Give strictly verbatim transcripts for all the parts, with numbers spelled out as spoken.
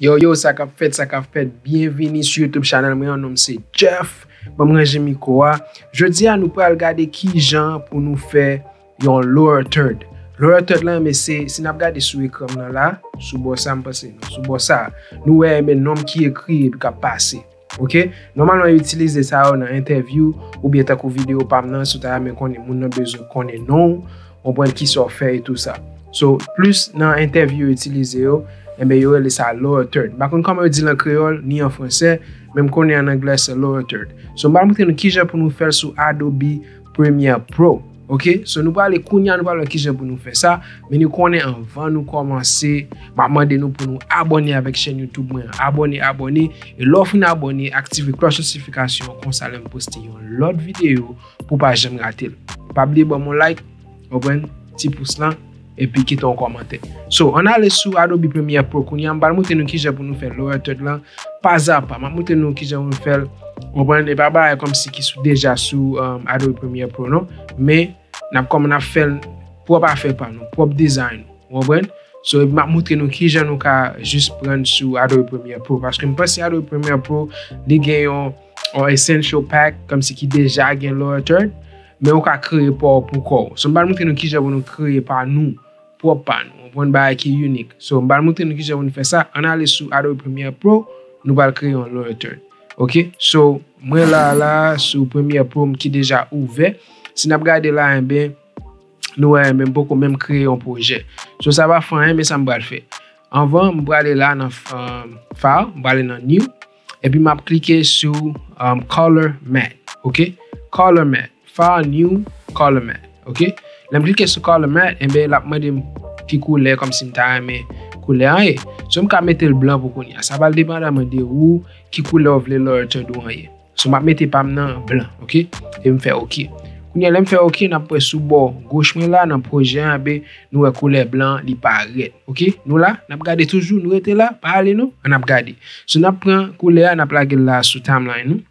Yo, yo, sa k ap fèt, sa k ap fèt. Byenvini sou YouTube channel mwen an, non m se Jeff. Ban m ranje mikwo a. Jodi a, nou pral gade kijan pou nou fè yon lower third. Lower third lan, men se, si n ap gade sou ekran m nan la, sou bò sa, m panse, non, sou bò sa, nou wè, men nonm ki ekri epi k ap pase. Ok? Nòmalman, yo itilize sa yo nan entèvyou oubyen tankou videyo pa m nan, si w ta renmen konnen, moun nan bezwen konnen non w, konprann kisa w fè e tou sa. So, plis nan entèvyou yo itilize yo, enben, yo rele sa lower third. M pa konn kòman yo di l an kreyòl, ni an fransè, men m konnen an anglè se lower third. So, m pral montre nou kijan pou nou fè l sou Adobe Premiere Pro. Ok? So, nou prale kounye a, nou pral wè kijan pou nou fè sa. Men nou konnen anvan nou kòmanse, m ap mande nou pou nou abòne avèk chèn YouTube mwen an. Abòne, abòne. E lè w fin abòne, aktive klòch notifikasyon an, konsa lè m poste yon lòt videyo, pou w pa janm rate l. Pa bliye ban m yon like, konprann, ti pous lan, epi kite yon kòmantè. So, ann ale sou Adobe Premiere Pro kounye a, m pral montre nou kijan pou nou fè lower third lan, pazapa. M ap montre nou kijan pou nou fè l, konprann, e pa bagay kòmsi ki sou, deja sou, um, Adobe Premiere Pro, non. Men, n ap kòman n ap fè l pwòp afè pa nou, pwòp dizay nou. Ou konprann? So, epi m ap montre nou kijan nou ka jis pran sou Adobe Premiere Pro. Paske m panse Adobe Premiere Pro, li gen yon, yon essential pack, kòmsi ki deja gen lower third, men ou ka kreye pa w pou kò w. So, m pral montre nou kijan pou nou kreye pa nou, pwòp pa nou. Ou konprann, bagay ki inik. So, m pral montre nou kijan pou nou fè sa. Ann ale sou Adobe Premiere Pro, nou pral kreye yon lower third. Ok? So, mwen la, la, sou Premiere Pro m ki deja ouvè. Si n ap gade la, enben, nou wè, enben, m poko menm kreye yon pwojè. So, sa pa fè anyen, men sa m pral fè. Anvan, m prale la nan, um, File, m prale nan New, epi m ap klike sou, um, Color Matte, ok? Color Matte, File, New, Color Matte, ok? Lè m klike sou Color Matte, enben, l ap mande m ki koulè, kòmsi m ta renmen koulè an ye. So, m ka mete l blan pou kounye a. Sa pral depandaman de ou, ki koulè w vle lower third ou an ye. So, m ap mete pa m nan blan, ok? E m fè ok. Kounye a, lè m fè ok, n ap wè sou bò goch mwen la, nan pwojè an, enben, nou wè koulè blan, li parèt, ok? Nou la, n ap gade toujou, nou rete la, pa ale non, ann ap gade. So, n ap pran koulè a, n ap lage l la sou timeline nou,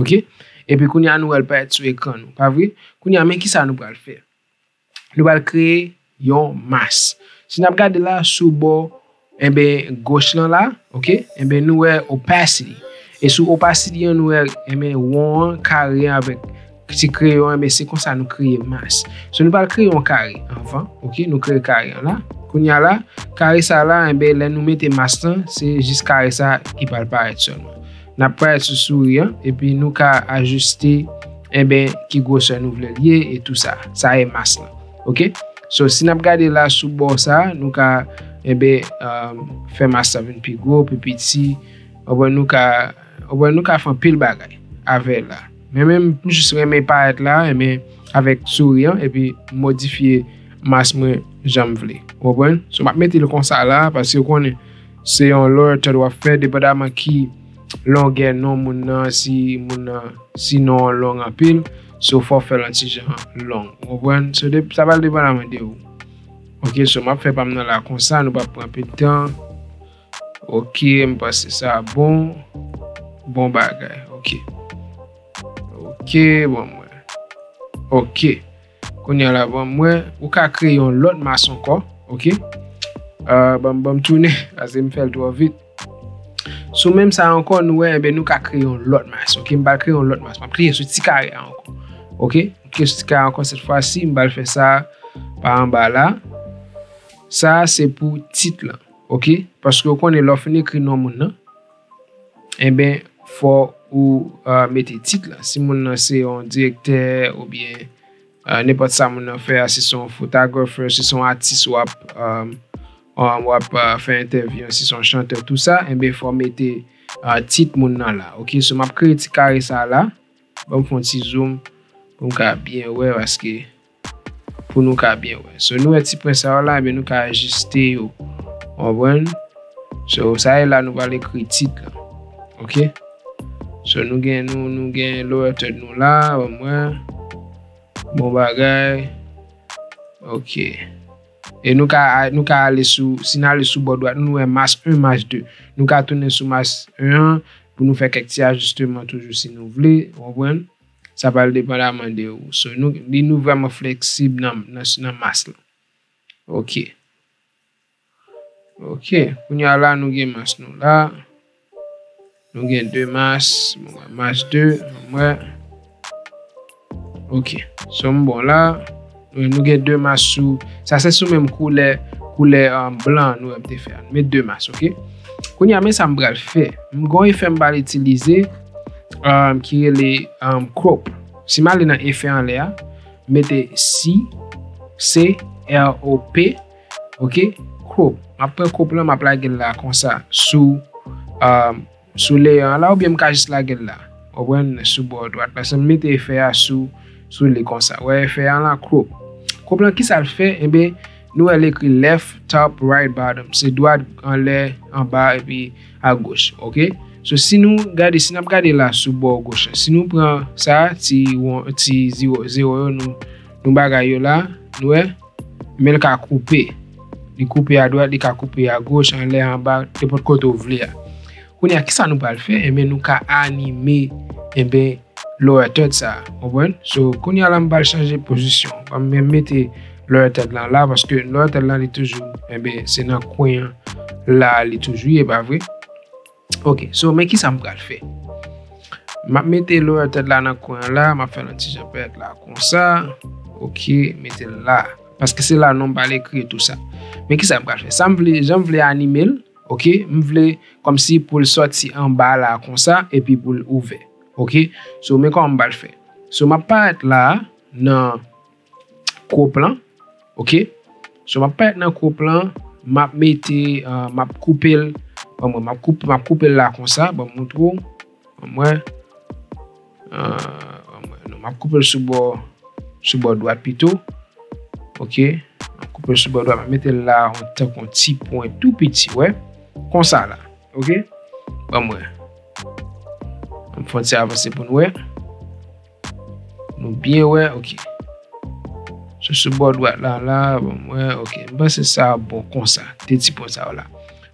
ok? Epi kounye a, nou wè l parèt sou ekran nou, pa vre? Kounye a, men kisa nou pral fè? Nou pral kreye yon mask. Si n ap gade la sou bò, enben, goch lan la, ok? Enben, nou wè opacity. E sou opacity an, nou wè, enben, won an, kare an avèk ti kreyon, enben, se konsa nou kreye mask. So, nou pral kreye yon kare anvan, ok? Nou kreye kare an la. Kounye a la, kare sa la, enben, lè nou mete mask lan, se jis kare sa ki pral parèt sèlman. N ap parèt sou souri an, epi nou ka ajiste, enben, ki gwosè nou vle l ye e tou sa. Sa e mask lan. Ok? So, si n ap gade la sou bò sa, nou ka, enben, um, fè mask lan vin pi gwo, pi piti. Ou konprann, nou ka, ou konprann, nou ka fè anpil bagay avè l la. Men menm, m jis renmen parèt la, enben, avèk souri an, epi modifye mask mwen jan m vle. Ou konprann? So, m ap mete l konsa la, paske ou konnen, se yon lower third w ap fè, depandaman ki longè non moun nan, si moun nan, si non an long anpil, so fò w fè l yon ti jan long. Ou konprann? So, de, sa pral depandaman de ou. Ok, so m ap fè pa m nan la konsa, nou p ap pran anpil tan. Ok, m panse sa bon. Bon bagay. Ok. Ok, bon, mwen. Ok. Kounye a la, ban m wè, ou ka kreye yon lòt mask ankò, ok? Euh, ban m, ban m tounen, paske m fè l twò vit. Sou menm sa ankò, nou wè, enben, nou ka kreye yon lòt mask, ok? M pral kreye yon lòt mask. M ap klike sou ti kare a ankò, ok? M klike sou ti kare a ankò, sèt fwa si, m pral fè sa pa anba la. Sa, se pou tit lan, ok? Paske ou konnen, lè w fin ekri non moun nan, enben, fò ou, euh, mete tit lan. Si moun nan se yon direktè oubyen, euh, nenpòt sa moun nan fè a, si se yon photographer, si se yon atis w ap, euh, euh, w ap, euh, fè entèvyou, si se yon chantè, tou sa, enben, fò w mete, euh, tit moun nan la. Ok, so m ap kreye ti kare sa la. Ban m fè yon ti zoom pou m ka byen wè, paske pou nou ka byen wè. So, nou wè ti pwen sa yo la, ebyen nou ka ajiste yo. Ou konprann? So, sa e la nou pral ekri tit la. Ok? So, nou gen, nou, nou gen lower third nou la, ban m wè. Bon bagay. Ok. E nou ka, nou ka ale sou, si n ale sou bò dwat, nou wè mask en, mask de. Nou ka tounen sou mask en an pou nou fè kèk ti ajisteman toujou si nou vle, ou konprann? Sa pral depandaman de ou. So, nou, li, nou vrèman fleksib nan, nan, nan mask lan. Ok. Ok. Kounye a la, nou gen mask nou la. Nou gen de mask. Bon, mask de. Mwen. Ok. So, m bon la. Nou, nou gen de mask sou. Sa se sou menm koulè, koulè, um, blan nou wè m te fè a. Nou met de mask, ok? Kounye a, men sa m pral fè. M gon efè m pral itilize, um, ki rele, um, crop. Si m ale nan efè anlè a, m mete C, C, R O P, ok? Crop. M ap pran crop lan, m ap lage l la konsa sou, um, sou layer an la, oubyen m ka jis lage l la. Ou konprann? Sou bò dwat la. Sa m mete efè a sou, sou li konsa. Ou wè efè a la, crop. Crop lan, kisa l fè? Enben, nou wè l ekri left, top, right, bottom. Se dwat, anlè, anba, epi agoch. Ok? So, si nou gade, si n ap gade la sou bò goch la, si nou pran sa, ti, won- ti zewo, zewo yo, nou, nou bagay yo la, nou wè, men l ka koupe. Li koupe adwat, li ka koupe agoch, anlè, anba, nenpòt kote w vle a. Kounye a, kisa nou pral fè? Enben, nou ka anime, enben, lower third sa a, konprann? So, kounye a la, m pral chanje pozisyon. Ban m mete lower third lan la, paske lower third lan, li toujou, enben, se nan kwen an la, li toujou ye, pa vre? Ok, so, men kisa m pral fè? M ap mete lower third la nan kwen an la, m ap fè l yon ti jan pèt la, konsa. Ok, mete l la. Paske se la non m pral ekri tou sa. Men kisa m pral fè? Sa m vle, jan m vle anime l, ok? M vle kòmsi pou l sòti anba la konsa, epi pou l ouvè. Ok? So, men kòman m pral fè. So, m ap parèt la nan crop lan, ok? So, m ap parèt nan crop lan, m ap mete, uh, m ap koupe l, ban mwen, m ap koupe, m ap koupe l la konsa, ban m montre w, ban mwen, uh, ban mwen, non, m ap koupe l sou bò, sou bò dwat pito, ok? M ap koupe l sou bò dwat, m ap mete l la, yon tankou yon ti pwen tou piti, wè, konsa la, ok? Ban mwen, m fè yon ti avanse pou n wè. Nou byen wè, ok. So, sou bò dwat la, la, bon, m wè, ok. M panse sa bon konsa. De ti pwen sa yo la.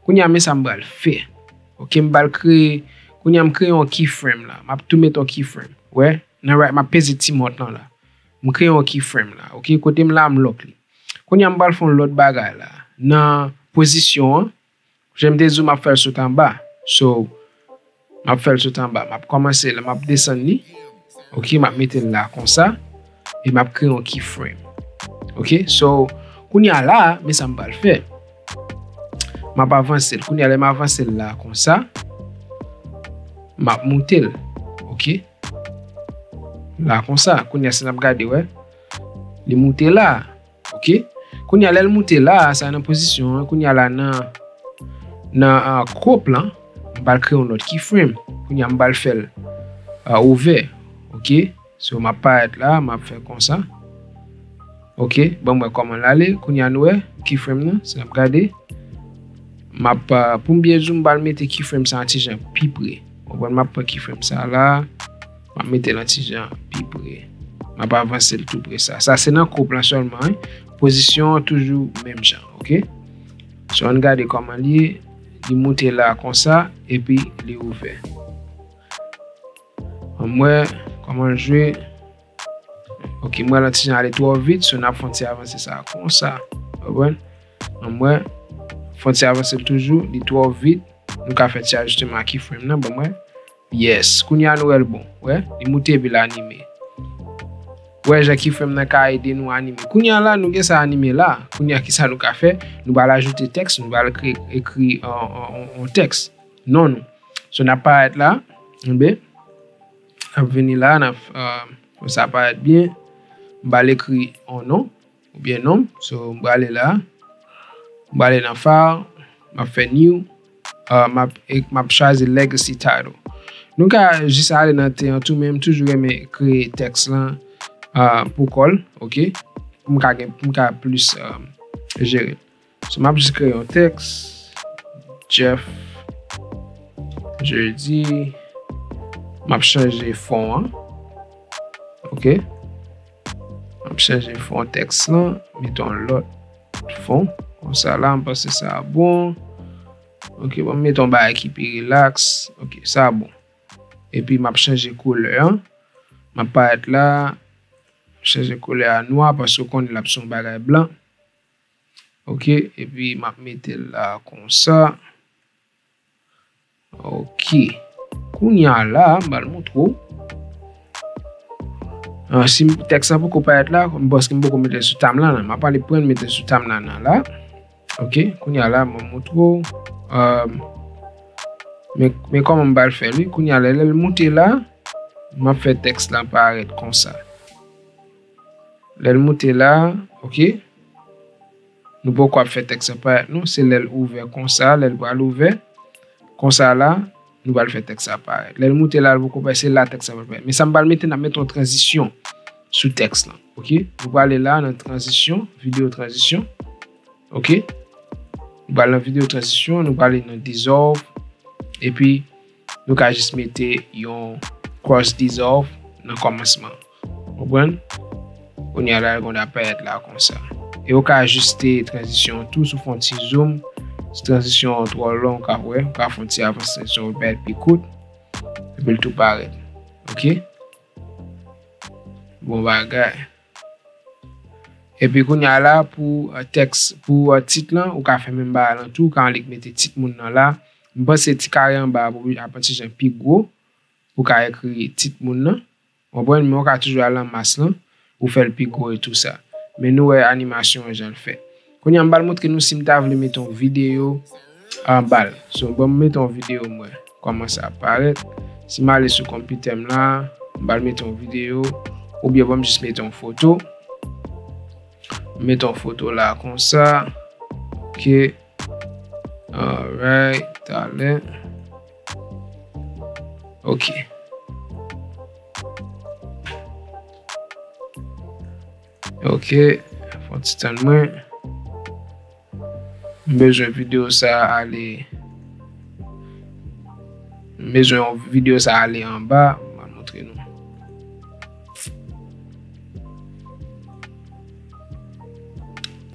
Kounye a, men sa m pral fè. Ok, m pral kreye, kounye a, m kreye yon keyframe la. M ap tou met yon keyframe. Wè, nan right, m ap peze ti mont lan la. M kreye yon keyframe la. Ok, kote m la, m lock li. Kounye a, m pral fè yon lòt bagay la. Nan pozisyon an, jan m te di w, m ap fè l sot anba. So, m ap fè l sot anba. M ap kòmanse la, m ap desann li. Ok, m ap mete l la konsa. E m ap kreye yon keyframe. Ok, so, kounye a la, men sa m pral fè. M ap avanse l. Kounye a, lè m avanse l la konsa, m ap moute l. Ok? La konsa. Kounye a, si n ap gade, wè. Li moute la. Ok? Kounye a, lè l moute la, sa nan pozisyon an. Kounye a la nan, nan, ah, crop lan, m pral kreye yon lòt keyframe. Kounye a, m pral fè l, ah, ouvè. Ok? So, m ap parèt la, m ap fè konsa. Ok? Ban m wè kòman l ale. Kounye a, nou wè, keyframe nan, si n ap gade. M ap, ah, pou m byen zoom, m pral mete keyframe sa yon ti jan pi pre. Ou konprann, m ap pran keyframe sa la. M ap mete l yon ti jan pi pre. M ap avanse l tou pre sa. Sa se nan crop lan sèlman, wi. Pozisyon an toujou menm jan, ok? So, ann gade kòman li ye. Li moute la konsa, epi li ouvè. Ann wè kòman l jwe. Ok, m wè l yon ti jan ale twò vit, so n ap fè yon ti avanse sa konsa. Ou konprann? Ann wè, fè yon ti avanse l toujou, li twò vit. Nou ka fè ti ajisteman ak keyframe nan, ban m wè. Yes, kounye a nou wè l bon. Wè, li moute epi l anime. Wè, jan keyframe nan ka ede nou anime. Kounye a la, nou gen sa anime la. Kounye a, kisa nou ka fè? Nou pral ajoute tèks, nou pral ekri, ekri yon, yon, yon, yon tèks. Non nou. So, n ap parèt la. Enben, n ap vini la, n ap, euh, fè sa parèt byen. M pral ekri yon non. Oubyen non. So, m prale la. M prale nan file. M ap fè new. Uh, m ap, e, m ap chwazi legacy title. Nou ka jis ale nan T an tou, men m toujou renmen kreye tèks lan, uh, pou kò l, ok? Pou m ka gen, pou m ka plis, uh, jere. So, m ap jis kreye yon tèks. Jeff Jeudi. M ap chanje fon an. Ok. M ap chanje fon tèks lan. Mete yon lòt fon. Konsa la, m panse sa bon. Ok, bon, m mete yon bagay ki pi relax. Ok, sa bon. Epi m ap chanje koulè an. M ap parèt la, chanje koulè a nwa paske w konnen l ap se yon bagay blan. Ok, epi m ap mete l la konsa. Ok. Kounye a la, m pral montre w. Ah, si tèks la poko parèt la, m panse m poko mete l sou timeline la. M ap ale pran l mete l sou timeline la la. Ok, kounye a la, m ap montre w. Ah, men, men kòman m pral fè l, wi. Kounye a la, lè l moute la, m ap fè tèks la parèt konsa. Lè l moute la, ok. Nou poko ap fè tèks la parèt non, se lè l ouvè konsa, lè l pral ouvè. Konsa la, nou pral fè tèks la parèt. Lè l moute la, l poko parèt, se la tèks la pral parèt. Men sa m pral mete, n ap mete yon tranzisyon sou tèks lan, ok? Nou prale la nan tranzisyon, videyo tranzisyon, ok? Nou pral nan videyo tranzisyon, nou prale nan dissolve, epi nou ka jis mete yon cross dissolve nan kòmansman. Konprann? Kounye a la, l konn ap parèt la konsa. E ou ka ajiste tranzisyon an tou, si w fè yon ti zoom, si tranzisyon an twò long, ou ka wè, ou ka fè yon ti avanse tranzisyon pou l parèt pi kout, epi l tou parèt. Ok? Bon bagay. Epi kounye a la, pou, euh, tèks, pou, euh, tit lan, ou ka fè menm bagay lan tou, ou ka annik mete tit moun nan la. M panse ti kare anba a pou ap yon ti jan pi gwo, pou ka ekri tit moun nan. Ou konprann? Men ou ka toujou al nan mas lan, ou fè l pi gwo e tou sa. Men nou wè animasyon an jan l fèt. Kounye a, m pral montre nou si m ta vle mete yon videyo anba l. So, ban m mete yon videyo, m wè kòman sa ap parèt. Si m ale sou konpitè m la, m pral mete yon videyo, oubyen ban m jis mete yon foto. M mete yon foto la konsa. Ok. Alright, talè. Ok. Ok, fè yon ti tann mwen. M bezwen videyo sa a ale. M bezwen yon videyo sa a ale anba. M pral montre nou.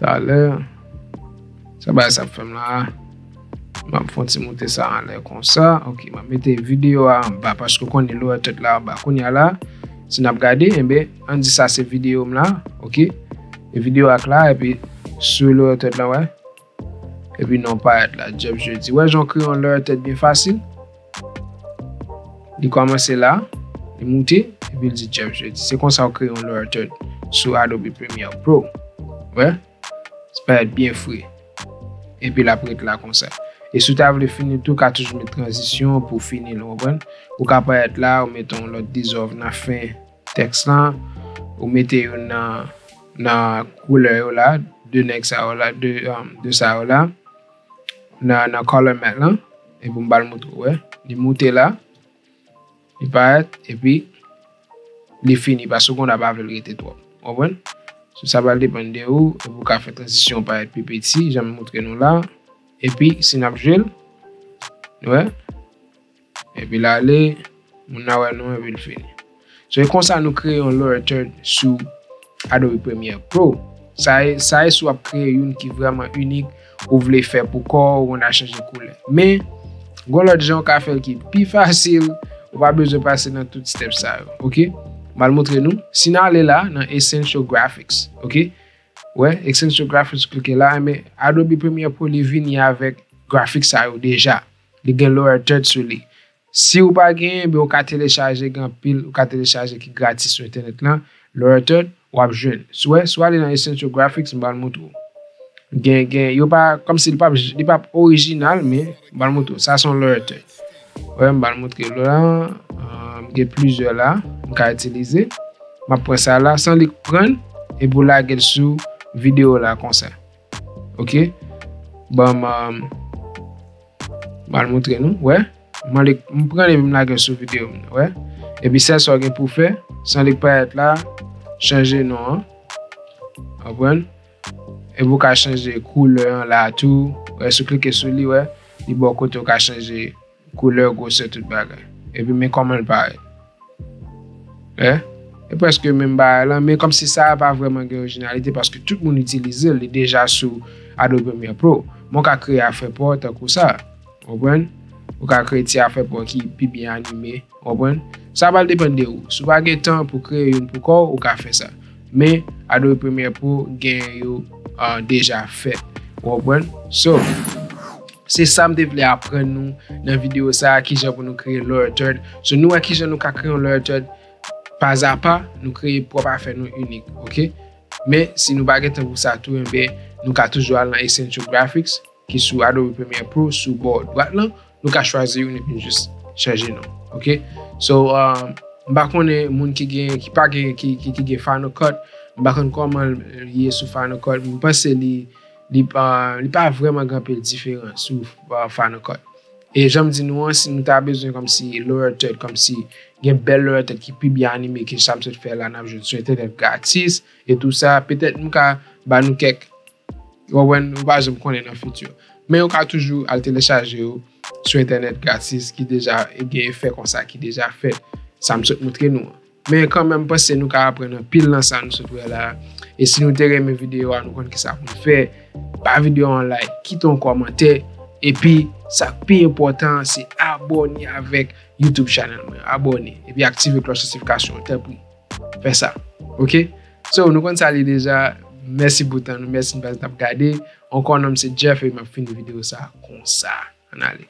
Talè. Sa bagay sa ap fè m la. M ap fè yon ti moute sa anlè konsa. Ok, m ap mete videyo a anba paske w konnen lower third la anba. Kounye a la, si n ap gade, enben, ann di sa se videyo m la. Ok? E videyo a k la, epi sou lower third la, wè. Epi non parèt la, Jeff Jeudi. Wè jan w kreye yon lower third byen fasil? Li kòmanse la, li moute, epi l di Jeff Jeudi. Se konsa w kreye yon lower third sou Adobe Premiere Pro. Wè? Sa parèt byen fre. Epi l ap ret la konsa. E si w ta vle fini tou, w ka toujou met tranzisyon pou w fini l, w konprann? Ou ka parèt la, ou mete yon lòt dissolve nan fen tèks lan, ou mete yo nan, nan koulè yo la, de nèg sa yo la, de, um, de sa yo la, nan, nan color matte lan, epi m pral montre w, wè, li moute la, li parèt, epi li fini, paske w konn pa vle l rete twòp. Konprann? So, sa pral depann de ou, epi ou ka fè tranzisyon parèt pi piti, jan m montre nou la. Epi, si n ap jwe l, wè, epi l ale, moun nan wè nou, epi l fini. So, e konsa nou kreye yon lower third sou Adobe Premiere Pro. Sa e, sa e si w ap kreye youn ki vrèman inik, ou vle fè pou kò w, ou konn al chanje koulè. Men, gon lòt jan w ka fè l ki pi fasil, ou pa bezwen pase nan tout step sa yo, ok? M al montre nou. Si n ale la, nan Essential Graphics, ok? Wè, Essential Graphics, klike la, men Adobe Premiere Pro, li vini avèk grafik sa yo deja. Li gen lower third sou li. Si w pa genyen, ben, ou ka telechaje, gen anpil, ou ka telechaje ki gratis sou entènèt lan, lower third, w ap jwenn. Si w, si w ale nan Essential Graphics, m pral montre w. Gen, gen, yo pa, kòmsi li p ap, li p ap orijinal, men m pral montre w. Sa se yon lower third. Wè, m pral montre w la. Euh, gen plizyè la, m ka itilize. M ap pran sa la, san li pran, epi w lage l sou videyo la konsa. Ok? Ban m, euh, m al montre nou, wè. M ale, m pran l epi m lage l sou videyo m nan, wè. Epi sèl sa w gen pou w fè, san li parèt la, chanje non an. Konprann? Epi w ka chanje koulè an la tou. Wè, si w klike sou li, wè, li ba w kote w ka chanje koulè, gwosè, tout bagay. Epi men kòman l parèt. Wè? E prèske menm bagay lan, men kòmsi sa a pa vrèman gen orijinalite paske tout moun itilize l, li deja sou Adobe Premiere Pro. Men w ka kreye afè pa w tankou sa. Konprann? Ou ka kreye ti afè pou ki pi byen anime, w konprann? Sa pral depann de ou. Si w pa gen tan pou kreye youn pou kò w, ou ka fè sa. Men Adobe Premiere Pro gen yo uh, deja fèt. W konprann? So, se sa m te vle aprann nou nan videyo sa a, kijan pou nou kreye lower third. So, nou wè kijan nou ka kreye yon lower third pazapa, nou kreye pwòp afè nou inik, ok? Men, si nou pa gen tan pou sa tou, enben, nou ka toujou al nan Essential Graphics, ki sou Adobe Premiere Pro, sou bò dwat lan, nou ka chwazi youn epi jis chanje non, ok? So, um, m pa konnen moun ki gen, ki pa gen, ki, ki, ki gen Final Cut, m pa konn kòman l ye sou Final Cut, m panse li, li pa, li pa vrèman gen anpil diferans sou uh, Final Cut. E jan m di nou an, si nou ta bezwen kòmsi lower third, kòmsi gen bèl lower third ki pi byen anime ke sa m sot fè la, n ap jwenn sou entènèt gratis e tou sa, petèt m ka ba nou kèk, w konprann, ou pa janm konnen nan fiti. Men ou ka toujou al telechaje yo sou entènèt gratis ki deja gen efè konsa, ki deja fèt. Sa m sot montre nou an. Men kanmenm, m panse nou ka aprann anpil nan sa nou sot wè la. E si nou te renmen videyo a, nou konn kisa pou nou fè. Ba videyo a yon like, kite yon kòmantè. Epi, sa k pi enpòtan, se abòne avèk YouTube channel mwen. Abòne. Epi aktive klòch notifikasyon, tanpri. Fè sa. Ok? So, nou konn sa li deja. Mèsi pou tan nou. Mèsi paske n ap gade. Ankò, non m se Jeff e m ap fini videyo sa konsa. Ann ale.